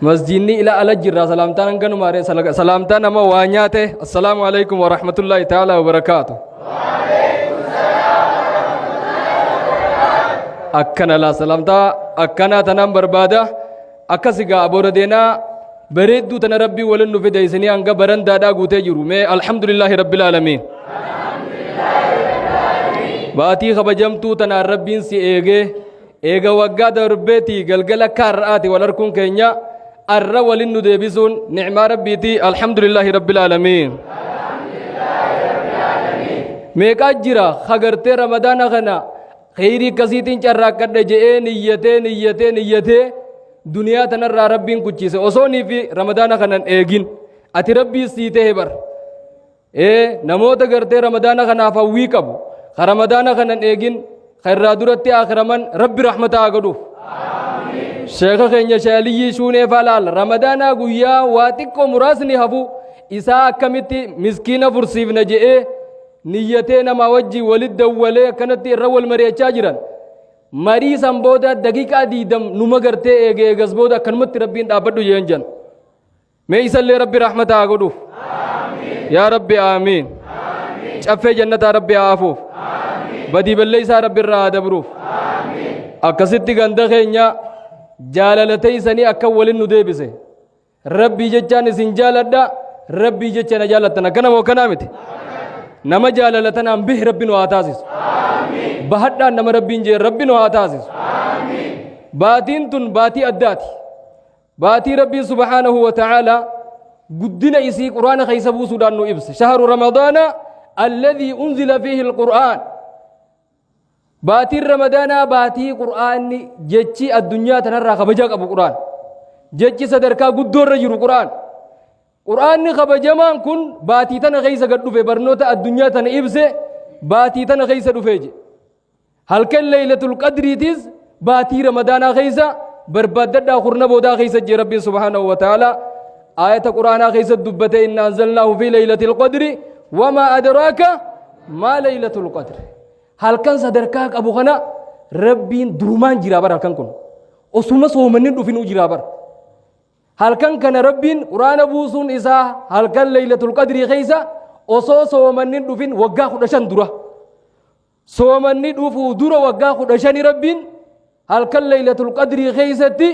Masjiidni ila ala jirra salaamtaan hanganumaa ree salaamtaa nama waa nyaate assalaamu alaikum wa rahmatullahi ta'ala wa barakaatu. Akkana laa salaamtaa akkanaa tanaan barbaada akkas egaa aboora deenaa bareedduu tana rabbii walin nu fide isinii hanga barandaadhaa guutee jiru mee alhamdulillaahi rabbil aalamiin. Baatii kabajamtuu tanaan rabbiin si eegee Eega waggaa darbeeti galgala akka har'aati wal arkuun keenya arra walin nu deebisuun ni'maa rabbiiti alhamdulillaahi rabbil aalamiin. Meeqaa jira hagartee ramadaana kana kheyrii akkasiitiin carraaqqadhe je'ee niyyatee niyyatee niyyatee duniyaa tanarraa rabbiin kuchiise osoo fi ramadaana kanan eegin ati rabbii sii ta'e bar. Ee namoota gartee ramadaana kanaaf hawwii qabu ka ramadaana kana hin eegin ka irraa duratti akhiraman rabbi rahmata haa godhuuf. Sheeka keenya Shaaliyyii Shuunee faa laala ramadaanaa guyyaa waa xiqqoo muraasni hafu isaa akkamitti miskiina fursiifna je'ee niyyatee namaa wajjin walitti dawwalee akkanatti irra wal mari'achaa jiran. Marii san booda daqiiqaa diidam numa gartee eege eegas booda akkanumatti rabbiin dhaabbadhu jeen jan. Mee isallee rabbi rahmata haa godhuuf. Yaa rabbi aamiin. Caffee jannataa rabbi haa afuuf. Badii balleessaa rabbi irraa haa dabruuf. Akkasitti ganda keenya jaalala teessanii akka walin nu deebise. Rabbii jechaan isin jaaladha. Rabbii jecha na jaalattan akkana moo akkanaa miti. Nama jaalala tanaan bihi rabbi nu haa taasisu. Bahadhaan nama rabbiin jee rabbi nu haa taasisu. Baatiin tun baatii addaati. Baatii Rabbiin subhaanahu wa ta'aalaa guddina isii Qur'aana keessa buusuudhaan nu ibse. Shahru Ramadaana alladhii unzila fiihi alqur'aan. Baatiin Ramadaanaa baatii Qur'aanni jechi addunyaa tanarraa kabajaa qabu Qur'aan. Jechi sadarkaa guddoo irra jiru Qur'aan. Qur'aanni kabajamaan kun baatii tana keessa gad dhufe barnoota addunyaa tana ibse baatii tana keessa dhufee jedhe. Halkan Laylatul Qadriitis baatii Ramadaanaa keessa barbaaddadhaa kurna boodaa keessa jee Rabbiin subhaanahu wa ta'ala aayata Qur'aanaa keessa dubbate inna anzalnaahu fi Laylatil Qadri wamaa adraaka maa Laylatul Qadri. Halkan sadarkaa qabu kana Rabbiin durumaan jiraa bara halkan kun osuma soomanni dhufinuu jiraa bara. Halkan kana Rabbiin Qur'aana buusuun isaa halkan Laylatul Qadrii keessa osoo soomanni dhufin waggaa 15 dura. Soomanni dhufuu dura waggaa 15 Rabbiin halkan Laylatul Qadrii keessatti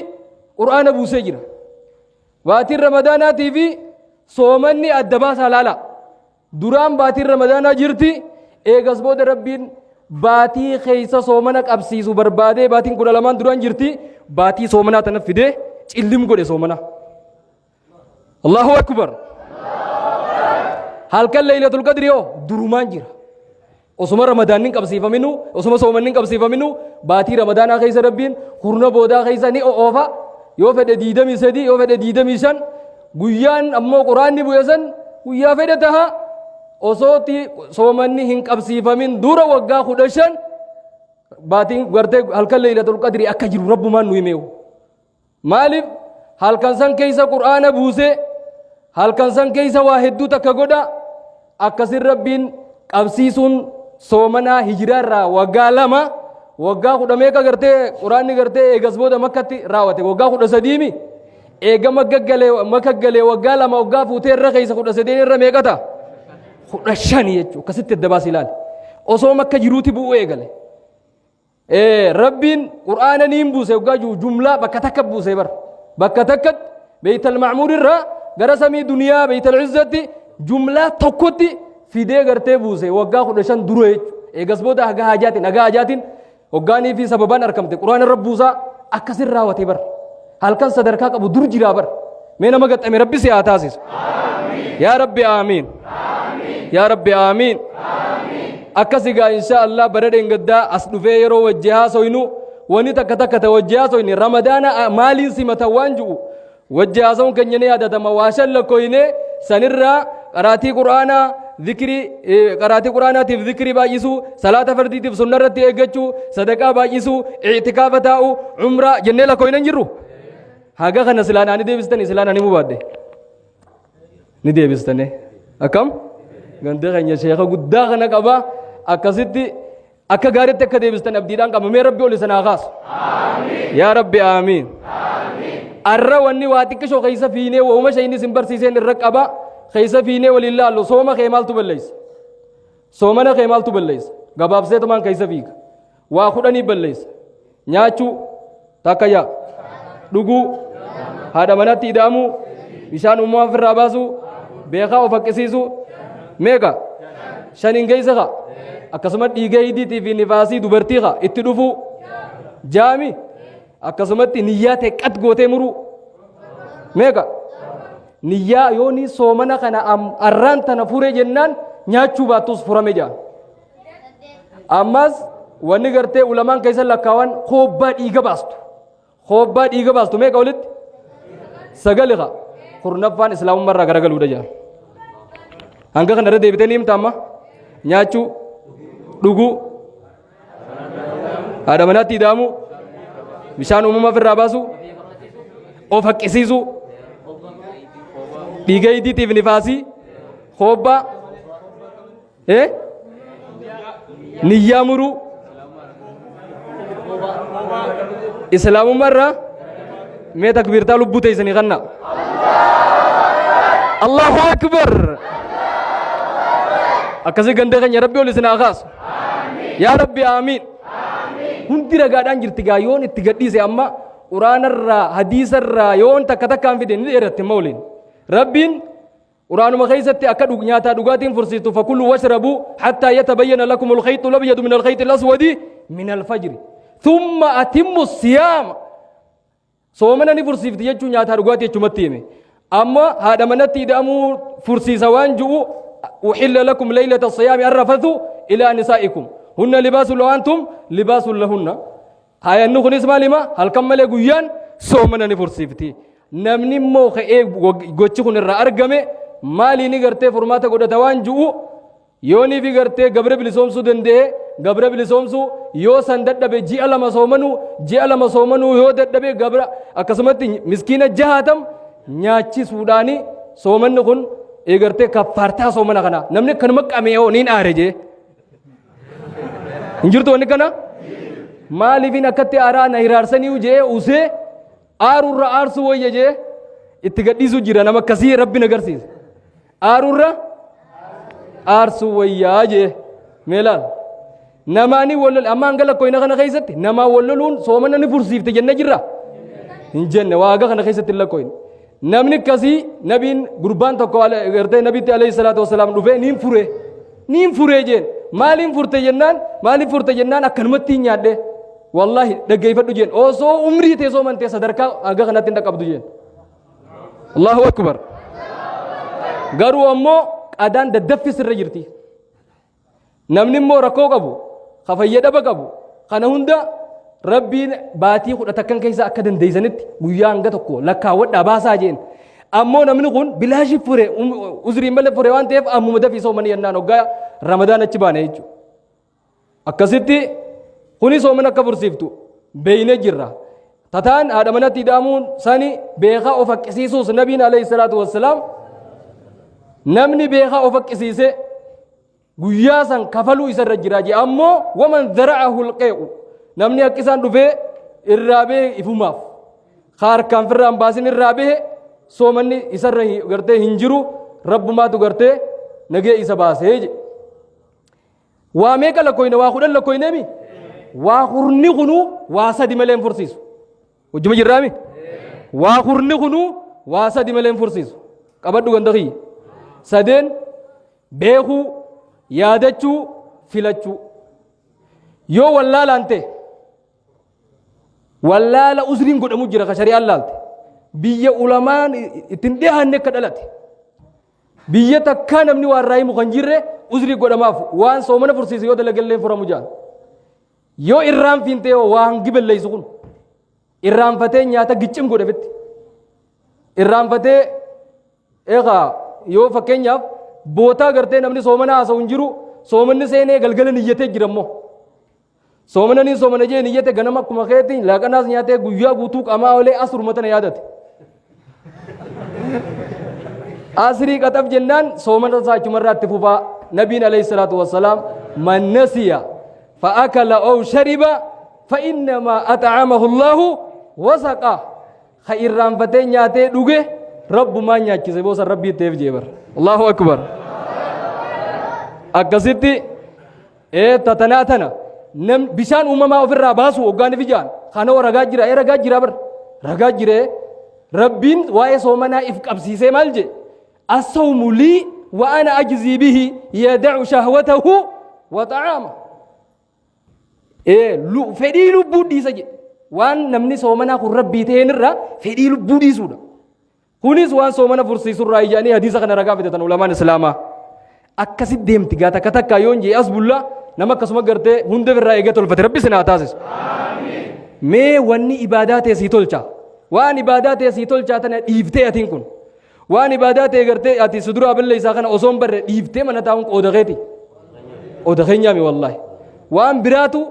Qur'aana buusee jira. Baatiin Ramadaanaatii fi soomanni adda baasaa laala. Duraan baatiin Ramadaanaa jirti eegas booda Rabbiin baatii keessa soomana qabsiisu barbaadee baatiin 12n duraan jirti baatii soomanaa tana fidee cillim godhe soomana. Allahu akbar. Halkan Laylatul Qadri hoo durumaan jira. Osuma Ramadaanni hin qabsiifaminu, osuma soomanni hin qabsiifaminu, baatii Ramadaanaa keessa Rabbiin kurna boodaa keessa ni o'oofa. Yoo fedhe 23, yoo fedhe 25, guyyaan ammoo quraanni bu'e san guyyaa fedhe taha. Osooti soomanni hin qabsiifamin dura waggaa 15 baatiin gartee halkan Laylatul Qadri akka jiru Rabbumaan nu himeewu. Maaliif halkan san keessa Qur'aana buuse halkan san keessa waa hedduu takka godha akkasin Rabbiin qabsiisuun soomanaa hijiraa irraa waggaa 2 waggaa kudha meeqa gartee Qur'aanni gartee eegas booda makkatti raawwate waggaa 13mi eega makka galee makka galee waggaa 2 waggaa fuutee irra keessa 13 irra meeqa ta'a 15 jechuudha akkasitti adda baasii ilaali osoo makka jiruuti bu'uu eegale. Rabbiin Qur'aana niin buuse hoggaa jiru jumlaa bakka takka buuse bar. Bakka takkatti Beeytal Ma'muur irraa gara samii duniyaa Beeytal Izzatti jumlaa tokkotti fidee gartee buuse waggaa 15 dura jechuudha. Eegas booda haga haajaatiin haga haajaatiin hoggaanii fi sababaan argamte Qur'aana irra buusaa akkasin raawwate bar. Halkan sadarkaa qabu dur jiraa bar. Mee nama gaxxame Rabbi si haa taasisu. Yaa Rabbi aamiin. Yaa Rabbi aamiin. Akkas egaa insha Allah bara dheengaddaa as dhufee yeroo wajji haasoynu wani takka takka ta wajji haasoyne ramadaana maaliin simata waan ji'u wajji haasawuun keenya ni yaadatama waa shan lakkoyne sanirraa qaraatii qur'aanaa zikrii qaraatii qur'aanaatiif zikrii baay'isuu salaata fardiitiif sunna irratti eeggachuu sadaqaa baay'isuu i'tikaafa taa'uu umraa jennee lakkoyne hin jirru haga kana silaan ani deebistanii silaan ani mubaadde ni deebistane akkam ganda keenya sheeka guddaa kana qaba akkasitti akka gaariitti akka deebistan abdiidhaan qaba mee rabbi ol isin haa kaasu yaa rabbi aamiin Arra wanni waa xiqqishoo keessa fiinee wauma shayni isin barsiiseen irra qaba keessa fiinee waliin laallu sooma kee maaltu balleessa? Soomana kee maaltu balleessa? Gabaabseetumaan keessa fiiga. Waa kudhanii balleessa. Nyaachuu takka yaa dhuguu haadha manatti ida'amuu bishaan uumamaa ofirraa baasuu beekaa of haqqisiisuu meeqa shaniin geessa ka akkasuma dhiiga hidiitii fi nifaasii dubartii ka itti dhufuu jaami Akkasumatti niyyaa tee qat gootee muruu. Meeqa? Niyyaa yoo ni soomana kana arraan tana fure jennaan nyaachuu baattus furame jaa. Ammas wanni gartee ulamaan keessa lakkaawan koobbaa dhiiga baastu. Koobbaa dhiiga baastu meeqa walitti? Sagali kaa. Kurnaffaan islaamummaa irraa garagaluudha jaa. Hanga kana irra deebitee ni himta amma? Nyaachuu, dhuguu, haadha manaatti ida'amuu bishaan uumamaa ofirraa baasuu of haqqisiisuu dhiiga idiitiif nifaasii koobbaa niyyaa muruu islaamummaa irraa mee takbiirtaa lubbuu teessanii kanna Allahu akbar akkasii ganda keenya rabbi ol isin haa kaasu Yaa Rabbi aamiin. Hundi ragaadhaan jirti gaa yoon itti gadhiise amma quraanarraa hadiisarraa yoon takka takkaan fide ni dheeratti amma waliin. Rabbiin quraanuma keessatti akka nyaataa dhugaatiin fursiistu fakulu washrabuu hattaa yatabayyana lakum alkhayxu labyadu min alkhayxi alaswadi min alfajri thumma atimmu siyaama Soomana ni fursiifti jechuun nyaataa dhugaatii jechumatti hime. Amma haadha manatti ida'amuu fursiisa waan ju'u uxilla lakum leylata siyaami arrafathu ilaa nisaa'ikum. Hunna libaasun wa antum libaasun lahunna. Hayanni kunis maal hima? Halkan malee guyyaan soomana ni fursiifti. Namni immoo ka'ee gochi kun irraa argame maaliin gartee furmaata godhata waan ju'u Yoonii fi gartee gabra bilisoomsuu danda'e gabra bilisoomsuu yoo san dadhabe ji'a lama soomanuu ji'a lama soomanuu yoo dadhabe gabra akkasumatti miskiina jahaatam nyaachisuudhaani soomanni kun eegartee kaffaartaa soomana kana namni akkanuma qamee hoo niin aare jee hin jirtu wanni kana maaliifin akkatti aaraa na hiraarsanii jee usee aarurra aarsuu wayya jee itti gadhiisuu jira nama akkasii rabbi na garsiise Aarurra aarsuu wayyaa jee mee laal. Namaanii wal lole amma hanga lakkoofna kana keessatti namaa wal loluun soomana ni fursiifte jenne jirra. Hin jenne waaga kana keessatti hin lakkoofne. Namni akkasii nabiin gurbaan tokko gartee nabitti alayhi salaatu wasalaam dhufee niin fure. Niin furee jeen. Maaliin furte jennaan maaliif furte jennaan akkanumatti hin nyaadhe. Wallaahi dhaggeeffadhu jeen osoo umrii tee soomantee sadarkaa hanga kanatti hin dhaqqabdu jeen. Allahu akbar. Garuu ammoo qadaan daddaffi sirra jirti. Namni immoo rakkoo qabu, ka fayyadaba qabu, kana hunda Rabbiin baatii kudha takkan keessa akka dandeessanitti guyyaa hanga tokko lakkaawwadhaa baasaa jeen. Ammoo namni kun bilaashi fure, uzriin malee fure waan ta'eef ammuma dafii soomanii jennaan hoggaa Ramadaan achi baane jechuudha. Akkasitti kuni soomana akka fursiiftu beeyne jirra. Tataan haadha manatti ida'amuun sani beekaa of haqqisiisuus nabiin alayhi salaatu wassalaam namni beekaa of haqqisiise guyyaa san kafaluu isarra jira jee ammoo waman zara'ahu alqee'u namni haqqisaan dhufee irraa behe ifumaaf ka harkaan firraan baasin irraa behe soomanni isarra gartee hin jiru rabbumaatu gartee nagee isa baasee jedhe. Waa meeqa lakkoyne waa kudhan lakkoyneemi? Waa kurni kunuu waa sadi malee hin fursiisu. Hojjuma jirraami? Waa kurni kunuu waa sadi malee hin fursiisu. Qabadhu ganda kiyya. Sadeen beekuu, yaadachuu, filachuu. Yoo wallaalaan ta'e Wallaala uzriin godhamu jira ka shari'aan laalte. Biyya ulamaan ittiin dhiyaanne akka dhalate. Biyya takkaa namni waan irraa himu kan jirre uzrii godhamaaf waan soomana fursiisu yoo dalagallee furamu jaan. Yoo irraan fiintee waa hangi balleessu kun irraanfatee nyaata giccim godhe fitti. Irraanfatee eegaa yoo fakkeenyaaf bootaa gartee namni soomana haasa'u hin jiru soomanni seenee galgala niyyatee jira immoo. Soomana niin soomana jee niyyate ganama akkuma keetti laaqanaas nyaatee guyyaa guutuu qamaa olee asruma tana yaadate. Asrii qaxaf jennaan soomana isaa achumarraa itti fufaa nabiin alayhi salaatu wassalaam man nasiya fa'akala ow shariba fa'innamaa at'amahu Allahu wasaqaa. Ka irraanfatee nyaatee dhuge rabbumaan nyaachise boosan rabbii ta'eef jee bar. Allahu akbar. Akkasitti ee tatanaa tana nam bishaan uumamaa ofirraa baasu hoggaan ifi jaan kana hoo ragaa jira ee ragaa jira bar ragaa jira rabbiin waa'ee soomanaa if qabsiisee maal jee asawmu lii wa ana ajzii bihi yada'u shahwatahu wa ta'aama Ee, lu- fedhii lubbuu dhiisa jedhe. Waan namni soomanaa kun rabbii ta'een irraa fedhii lubbuu dhiisuudha. Kunis waan soomana fursiisurraa ija'anii hadiisa kana ragaa fidatan ulamaan islaamaa. Akkasitti deemti gaa takka takka yoon jee as bullaa nama akkasuma gartee hunda irraa eegee tolfate rabbi isin haa taasisu. Mee wanni ibaadaa ta'e sii tolcha. Waan ibaadaa ta'e sii tolchaa tana dhiiftee atiin kun. Waan ibaadaa ta'e gartee ati si duraa balleessaa kana osoo hin barre dhiiftee mana taa'uun qooda keeti. Qooda keenyaami wallaahi. Waan biraatu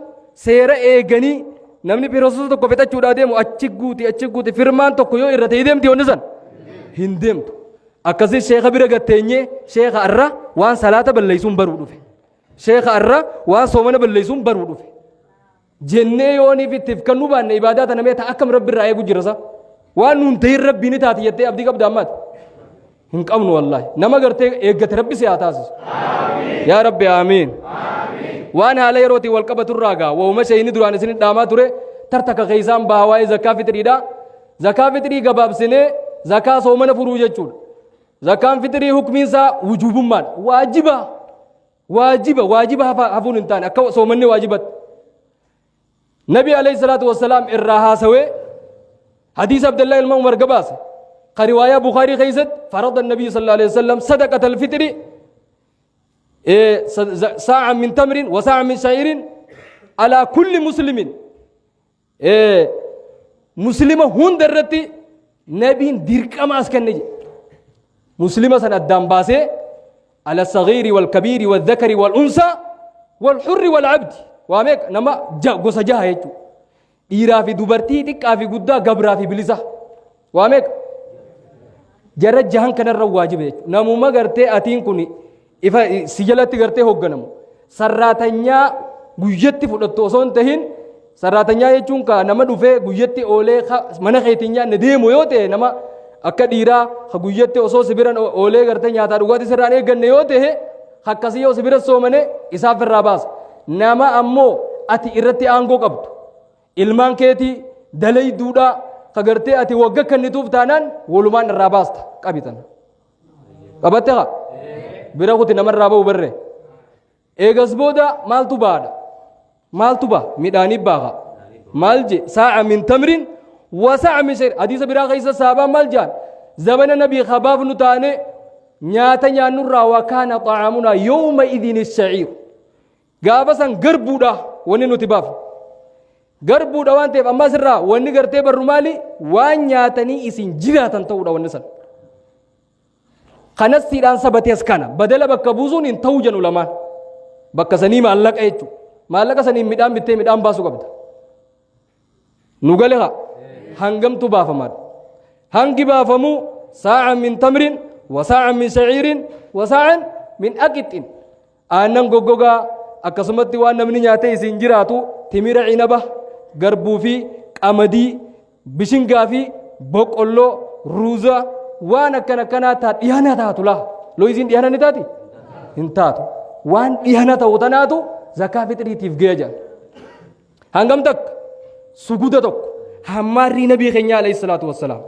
seera eeganii namni piroosesa tokko fixachuudhaa deemu achi guuti achi guuti firmaan tokko yoo irra ta'ee deemti wanni san hin deemtu. Akkasii sheeka bira gatteenyee sheeka irra waan salaata balleessuun baruu dhufe. Sheeka irra waan soomana balleessuun baruu dhufe. Jennee yooniif itti if kennuu baanne ibaadaa tana mee ta akkam rabbi irraa eegu jira sa waan nuun ta'in rabbii ni taati jettee abdii qabda ammaati hin qabnu wallaahi nama gartee eeggate rabbi si haa taasisu yaa rabbi aamiin waan haala yerootiin wal qabatu irraa gaa wauma shayini duraan isin dhaamaa ture tartaka keessaan baha waa'ee zakkaa fixriidha zakkaa fixrii gabaabsinee zakkaa soomana furuu jechuudha zakkaan fixrii hukmiin isaa wujuubummaadha waajiba Waajiba, waajiba hafa, hafuun hin taane akka soomanni waajibatti. Nabi alayhi salaatu wassalaam irraa haasawee hadiisa Abdallah ilma Umar gabaase. Ka riwaayaa Bukaarii keessatti farada nabii sallallahu alayhi wasallam sadaqata alfixri saa'a min tamrin wa saa'a min sha'iirin alaa kulli muslimin Muslima hunda irratti nabiin dirqama as kenne jedhe. Muslima san addaan baasee ala sagiiri wal kabiiri wal zakari wal unsaa wal hurri wal abdi waa meeqa nama gosa jaha jechuudha. Dhiiraa fi dubartii xiqqaa fi guddaa gabraa fi bilisa waa meeqa jara jahan kanarra waajiba jechuudha. Namuma gartee atiin kun ifa si jalatti gartee hoogganamu sarraatanyaa guyyatti fudhattu osoo hin tahin sarraatanyaa jechuun ka nama dhufee guyyatti oolee mana keetiin nyaanne deemu yoo ta'e nama akka dhiiraa ka guyyatti osoo si biran oolee gartee nyaataa dhugaatii sirraan eegganne yoo ta'e akkasii yoo si bira soomane isaaf irraa baasa nama ammoo ati irratti aangoo qabdu ilmaan keetii dalayduudhaa ka gartee ati wagga kennituuf taanaan walumaan irraa baasta qabitan. Qabatte haa? Bira kuti namarraa ba'u barre. Eegas booda maaltu baadha? Maaltu ba'a? Midhaanii baaha. Maal je? Saa'a min tamrin wa saa'a min shayr. Hadiisa biraa keessa saabaan maal jaan? Zabana nabii kabaaf nu taane nyaata nyaannurraa wa kaana xa'aamunaa yawma idin shaciir. Gaafa san garbuudha wanni nuti baafnu. Garbuudha waan ta'eef ammas irraa wanni gartee barru maali? Waan nyaatanii isin jiraatan ta'uudha wanni san. Kanas siidhaan sabatees kana badala bakka buusuun hin ta'uu jedhu lamaan. Bakka sanii maallaqa jechuudha. Maallaqa saniin midhaan bittee midhaan baasuu qabda. Nu gale haa hangamtu baafamaadha. Hangi baafamu saa'an min tamrin wa saa'an min sha'iirin wa saa'an min aqixin. Aannan goggogaa akkasumatti waan namni nyaatee isin jiraatu timira cinaba garbuu fi qamadii bishingaa fi boqqolloo ruuza waan akkana akkanaa taa dhiyana taatu laa looyisiin dhiyana ni taati hin taatu waan dhiyana ta'u tanaatu zakaa fixriitiif gaya jedhan Hangam takka? Suguda tokko. Hammaarrii nabii keenyaa alayhi salaatu wassalaam.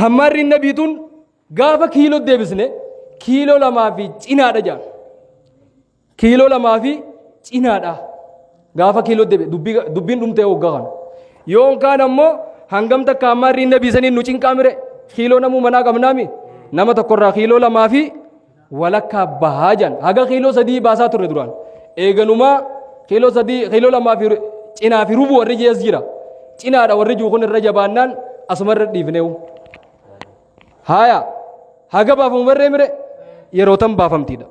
Hammaarriin nabii tun gaafa kiiloo deebisne kiiloo lamaa fi cinaadha jedhan. Kiiloo lamaa fi cinaadha. Gaafa kiiloo deebi dubbiin dhumtee hoggaa kana. Yoon kaan ammoo hangam takka hammaarriin nabii saniin nu cinqaa mire kiiloo namuu manaa qabnaami nama tokkorraa kiiloo lamaa fi walakkaa bahaa jedhan haga kiiloo sadii baasaa turre duraan eeganumaa kiiloo sadii kiiloo lamaa fi cinaa fi rubu warri jees jira cinaadha warri jiru kun irra jabaannaan asuma irra dhiifneewu haaya haga baafamu barree mire yeroo tan baafamtiidha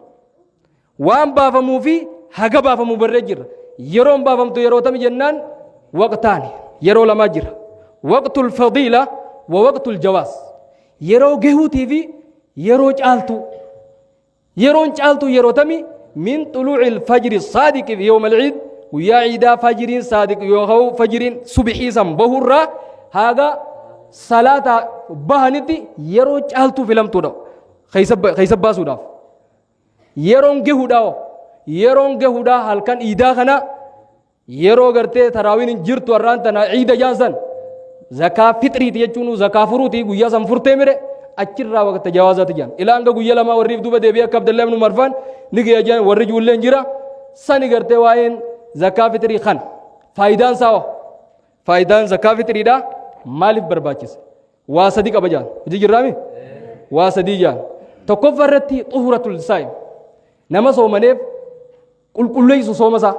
waan baafamuu fi haga baafamu barree jirra yeroon baafamtu yeroo tami jennaan waqtaani yeroo lamaa jira waqtul fadiila wa waqtul jawaas Yeroo gehuutii fi yeroo caaltuu. Yeroon caaltuu yeroo tami min xuluucil fajri saadiqi fi yawmal ciid guyyaa ciidaa fajriin saadiq yookaan fajriin subixii san bahurraa haga salaata bahanitti yeroo caaltuu filamtuudha keessa baasuudhaaf. Yeroon gahuudha yeroon gahuudha halkan iidaa kana yeroo gartee taraawiin hin jirtu har'aan tana iida jaansan zakaa fixriiti jechuun zakaa furuuti guyyaa san furtee mire achirraa waqta jawaazaati jaan ilaa hanga guyya lamaa warriif duuba deebi'ee akka Abdallah ibn Marfaan ni gaya jaan warri ijoolleen jira sani gartee waa'een zakaa fixrii kan faayidaan isaa hoo faayidaan zakaa fixriidha maaliif barbaachise waa sadi qaba jaan hojii jirraami waa sadii jaan tokkoffaa irratti xuhuratul saa'im nama soomaneef qulqulleessu sooma isaa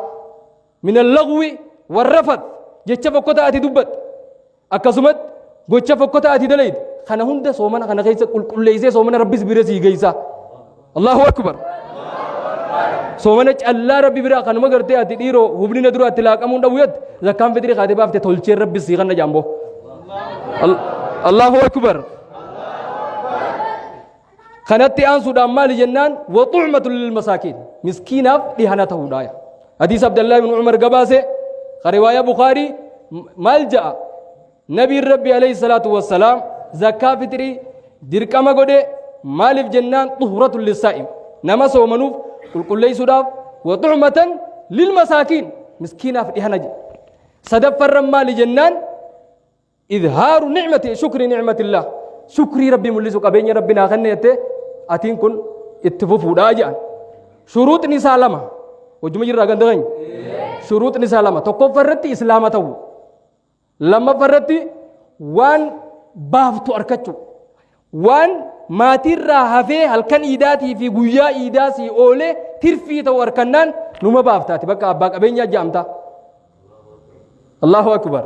min allagwi warrafat jecha fokkotaa ati dubbatte akkasumatti gocha fokkotaa ati dalayde kana hunda soomana kana keessa qulqulleessee soomana rabbis bira sii geessa Allahu akbar soomana callaa rabbi biraa kanuma gartee ati dhiiroo hubni na dura ati laaqamuun dhabu yette zakkaan fixrii kaatee baafte tolchee rabbis sii kanna jaamboo Allahu akbar Kanatti aansuudhaan maali jennaan wa tu'matun lil masaakiin miskiinaaf dhihana ta'uudha. Hadiisa Abdallaa ibn Umar gabaase ka riwaayaa Bukaarii maal ja'a Nabiin Rabbi alayhi salaatu wassalaam zakkaa fixrii dirqama godhe maaliif jennaan xuhratun lissaa'im nama soomanuuf qulqulleessuudhaaf wa tu'matan lil masaakiin miskiinaaf dhihana jedhe. Sadaffarran maali jennaan Idhaaru ni'mati shukri ni'matillah shukrii rabbii mul'isu qabeenya rabbi naa kenne jettee atiin kun itti fufuudhaa jedhan. Shuruuxni isaa lama wajjuma jirraa ganda keenya. Shuruuxni isaa lama tokkoffaa irratti islaama ta'uu lammaffaa irratti waan baaftu arkachuu waan maatiirraa hafee halkan iidaatii fi guyyaa iidaa sii oolee tirfii ta'u arkannaan numa baaftaati bakka abbaa qabeenyaa ja'amtaa. Allahu akbar.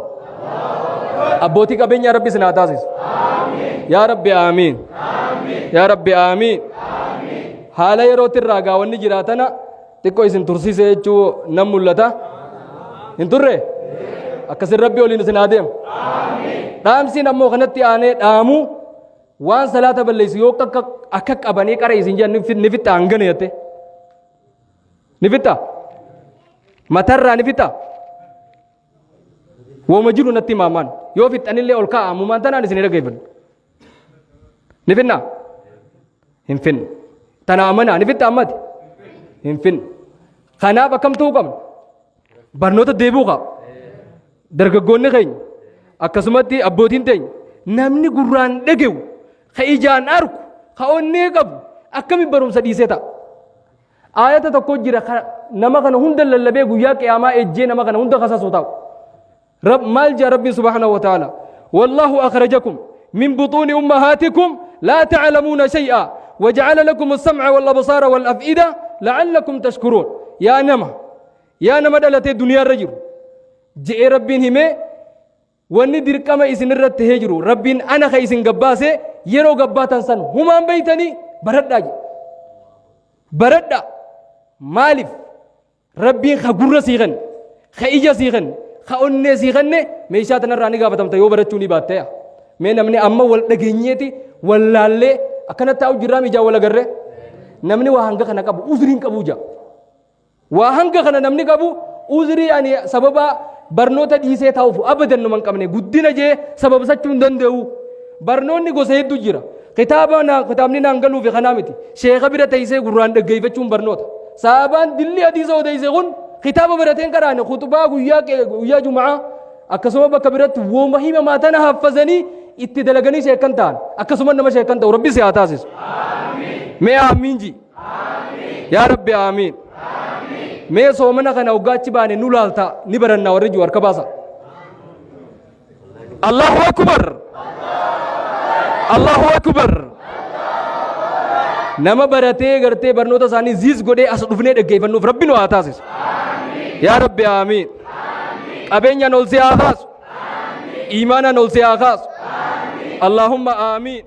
Abbootii qabeenyaa Rabbi isin haa taasisu. Yaa Rabbi aamiin. Yaa Rabbi aamiin. Haala yerootti irraa gaa wanni jiraatana xiqqoo isin tursiise jechuu nan mul'ata. Hin turre? Akkasin Rabbi waliin isin haa deemu. Dhaamsiin ammoo kanatti aanee dhaamu waan salaata balleessu yoo akka qabanii qara isin jedhan ni fixxa hangana jette. Ni fixxa? Matarraa ni fixxa? Wooma jiru natti himaamaan. Yoo fixxanillee ol kaa'a ammumaan tanaan isin dhaggeeffadhu. Ni finna? Hin finnu. Tana amanaa ni fixxa ammati? Hin finnu. Kanaaf akkam ta'uu qabna? Barnoota deebi'uu qaba. Dargaggoonni keenya akkasumatti abbootiin teenya namni gurraan dhage'u ka ijaan arku ka onnee qabu akkamiin barumsa dhiisee ta'a? Aayata tokko jira ka nama kana hunda lallabee guyyaa qiyaamaa ejjee nama kana hunda kasasu ta'u. Rab maal jaa Rabbiin subhaanahu wa ta'ala. Wallaahu akhrajakum min butuuni ummahaatikum laa ta'lamuuna shay'a waja'ala lakum as-sam'a wal absaara wal af'ida la'allakum tashkuruun. Yaa nama yaa nama dhalatee duniyaa irra jiru je'ee Rabbiin himee Wanni dirqama isin irratti tahee jiru Rabbiin ana ka isin gabbaase yeroo gabbaatan san humaan beeytanii baradhaa jedhe. Baradhaa maaliif Rabbiin ka gurra sii kenne, ka ija sii kenne, ka onnee sii kenne meeshaa tanarraa ni gaafatamta yoo barachuu ni baatte. Mee namni amma wal dhageenyeeti wal laallee akkana taa'u jirraa ijaan wal agarree namni waa hanga kana qabu uzriin qabuu jaa. Waa hanga kana namni qabu uzrii ani sababa barnoota dhiisee taa'uuf abadan numa hin qabne guddina jee sababsachuu hin danda'u. Barnoonni gosa hedduu jira. Kitaaba naa kitaabni naan galuufi kanaa miti. Sheeka bira teessee gurraan dhaggeeffachuun barnoota. Sahabaan dilli hadiisa odeesse kun kitaaba barateen qaraane khutbaa guyyaa guyyaa juma'aa akkasuma bakka biratti wooma himamaa tana haffazanii itti dalaganii sheekan ta'an akkasuma nama sheekan ta'u rabbi si haa taasisu. Mee aamiin ji. Yaa Rabbi aamiin. Mee soomana kana hoggaa achi baane nu laalta ni baranna warri jiru harka baasa. Allahu akbar. Allahu akbar. Nama baratee gartee barnoota isaanii ziis godhee as dhufnee dhaggeeffannuuf Rabbi nu haa taasisu. Yaa Rabbi aamiin. Qabeenyaan ol si haa kaasu. Iimaanaan ol si haa kaasu. Allahumma aamiin.